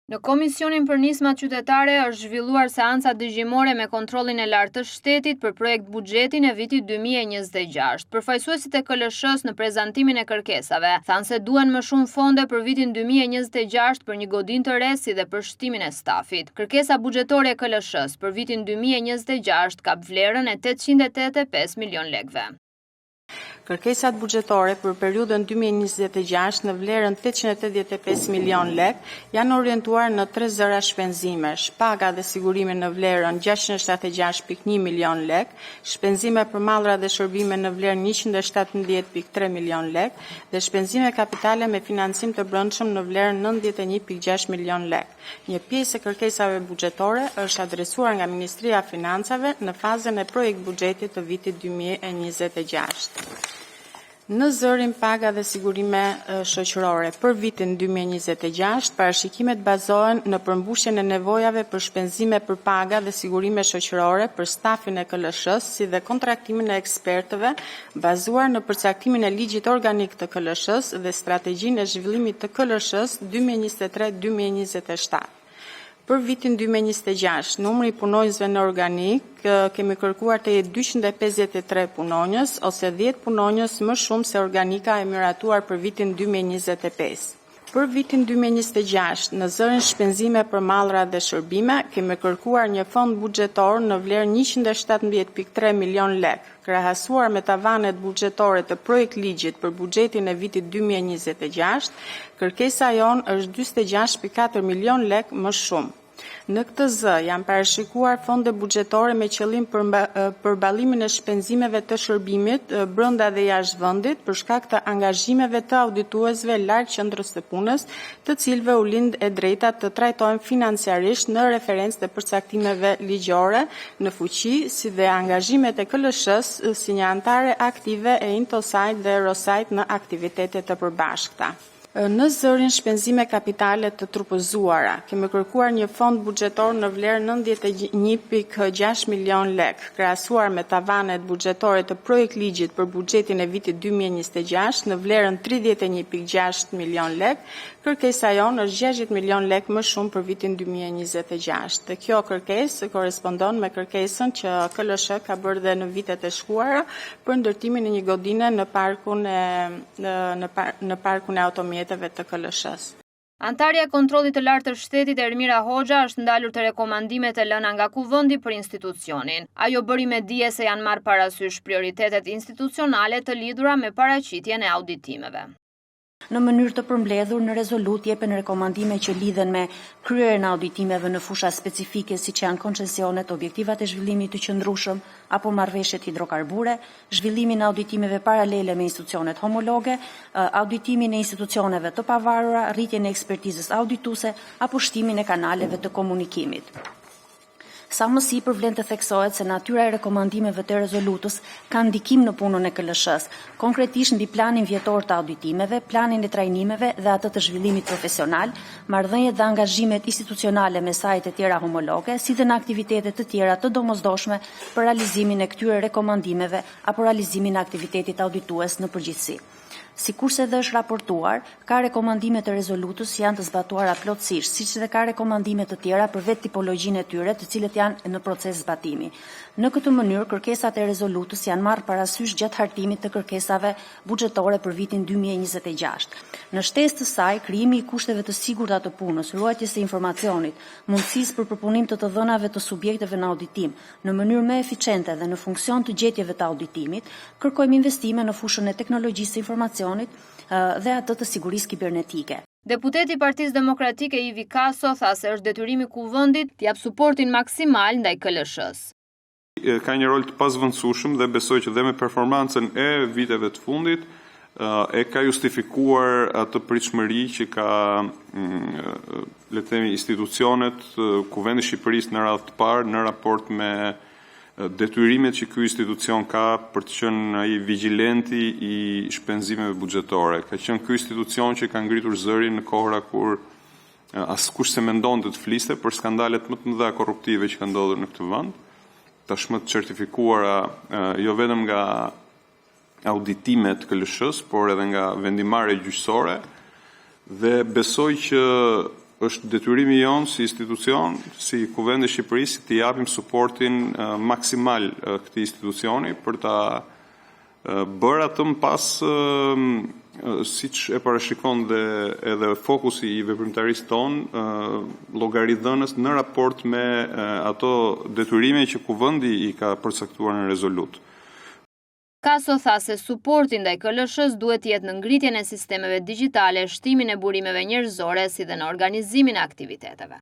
Në Komisionin për Nismat Qytetare është zhvilluar seanca dëgjimore me Kontrollin e Lartë të Shtetit për projektbuxhetin e vitit 2026. Përfaqësuesit e KLSH-së në prezantimin e kërkesave thanë se duhen më shumë fonde për vitin 2026 për një godinë të re si dhe për shtimin e stafit. Kërkesa buxhetore e KLSH-së për vitin 2026 kap vlerën e 885 milion lekëve. Kërkesat buxhetore për periudhën 2026 në vlerën 885 milion lekë janë orientuar në tre zëra shpenzimesh: paga dhe sigurime në vlerën 676.1 milion lekë, shpenzime për mallra dhe shërbime në vlerën 117.3 milion lekë dhe shpenzime kapitale me financim të brendshëm në vlerën 91.6 milion lekë. Një pjesë e kërkesave buxhetore është adresuar nga Ministria e Financave në fazën e projektbuxhetit të vitit 2026. Në zërin paga dhe sigurime shoqërore për vitin 2026, parashikimet bazohen në përmbushjen e nevojave për shpenzime për paga dhe sigurime shoqërore për stafin e KLSH-së, si dhe kontraktimin e ekspertëve bazuar në përcaktimin e ligjit organik të KLSH-së dhe strategjinë e zhvillimit të KLSH-së 2023-2027. Për vitin 2026, numri i punonjësve në organikë kemi kërkuar të jetë 253 punonjës ose 10 punonjës më shumë se organika e miratuar për vitin 2025. Për vitin 2026, në zërin shpenzime për mallra dhe shërbime, kemi kërkuar një fond buxhetor në vlerë 117.3 milion lekë. Krahasuar me tavanet buxhetore të projektligjit për buxhetin e vitit 2026, kërkesa jonë është 46.4 milion lekë më shumë. Në këtë zë janë parashikuar fonde buxhetore me qëllim përballimin e shpenzimeve të shërbimit brenda dhe jashtë vendit për shkak të angazhimeve të audituesve larg qendrës së punës, të cilëve u lind e drejta të trajtohen financiarisht në referencë të përcaktimeve ligjore në fuqi, si dhe angazhimet e KLSH-së si një anëtare aktive e INTOSAI-t dhe EUROSAI-t në aktivitete të përbashkëta. Në zërin shpenzime kapitale të trupëzuara, kemi kërkuar një fond buxhetor në vlerë 91.6 milion lekë. Krahasuar me tavanet buxhetore të projektligjit për buxhetin e vitit 2026 në vlerën 31.6 milion lekë, kërkesa jonë është 60 milion lekë më shumë për vitin 2026. Dhe kjo kërkesë korrespondon me kërkesën që KLSH-ja ka bërë dhe në vitet e shkuara për ndërtimin e një godine në parkun e në, në parkun e automjeteve të KLSH-së. Anëtarja e Kontrollit të Lartë të Shtetit Ermira Hoxha është ndalur te rekomandimet e lëna nga Kuvendi për institucionin. Ajo bëri me dije se janë marrë parasysh prioritetet institucionale të lidhura me paraqitjen e auditimeve. Në mënyrë të përmbledhur, në rezolutë jepen rekomandime që lidhen me kryerjen e auditimeve në fusha specifike siç janë koncesionet, objektivat e zhvillimit të qëndrueshëm apo marrëveshjet hidrokarbure, zhvillimin e auditimeve paralele me institucionet homologe, auditimin e institucioneve të pavarura, rritjen e ekspertizës audituese apo shtimin e kanaleve të komunikimit. Sa më sipër vlen të theksohet se natyra e rekomandimeve të rezolutës ka ndikim në punën e KLSH-së, konkretisht mbi planin vjetor të auditimeve, planin e trajnimeve dhe atë të zhvillimit profesional, marrëdhëniet dhe angazhimet institucionale me sajet e tjera homologe, si dhe në aktivitete të tjera të domosdoshme për realizimin e këtyre rekomandimeve apo realizimin e aktivitetit auditues në përgjithësi. Sikurse dhe është raportuar, ka rekomandime të rezolutës që janë të zbatuara plotësisht, siç dhe ka rekomandime të tjera për vetë tipologjinë e tyre, të cilët janë në proces zbatimi. Në këtë mënyrë, kërkesat e rezolutës janë marrë parasysh gjatë hartimit të kërkesave buxhetore për vitin 2026. Në shtesë të saj, krijimi i kushteve të sigurta të punës, ruajtjes së informacionit, mundësisë për përpunim të të dhënave të subjekteve në auditim, në mënyrë më eficiente dhe në funksion të gjetjeve të auditimit, kërkojmë investime në fushën e teknologjisë së informacionit dhe atë të sigurisë kibernetike. Deputeti i Partisë Demokratike Ivi Kaso tha se është detyrim i Kuvendit të japë suportin maksimal ndaj KLSH-së. Ka një rol të pazëvendësueshëm dhe besoj që dhe me performancën e viteve të fundit e ka justifikuar atë pritshmëri që ka le të themi institucionet Kuvendi i Shqipërisë në radhë të parë në raport me detyrimet që ky institucion ka për të qenë ai vigjilenti i shpenzimeve buxhetore. Ka qenë ky institucion që ka ngritur zërin në kohëra kur askush s'e mendonte të fliste për skandalet më të mëdha korruptive që kanë ndodhur në këtë vend, tashmë të certifikuara jo vetëm nga auditimet KLSH-së, por edhe nga vendimmarrje gjyqësore dhe besoj që Është detyrimi jonë si institucion, si Kuvendi i Shqipërisë, t'i japim suportin maksimal këtij institucioni për ta bërë atë më pas, siç e parashikon dhe edhe fokusi i veprimtarisë tonë, llogaridhënës në raport me ato detyrime që Kuvendi i ka përcaktuar në rezolutë. Kaso tha se suporti ndaj KLSH-së duhet të jetë në ngritjen e sistemeve digjitale, shtimin e burimeve njerëzore si dhe në organizimin e aktiviteteve.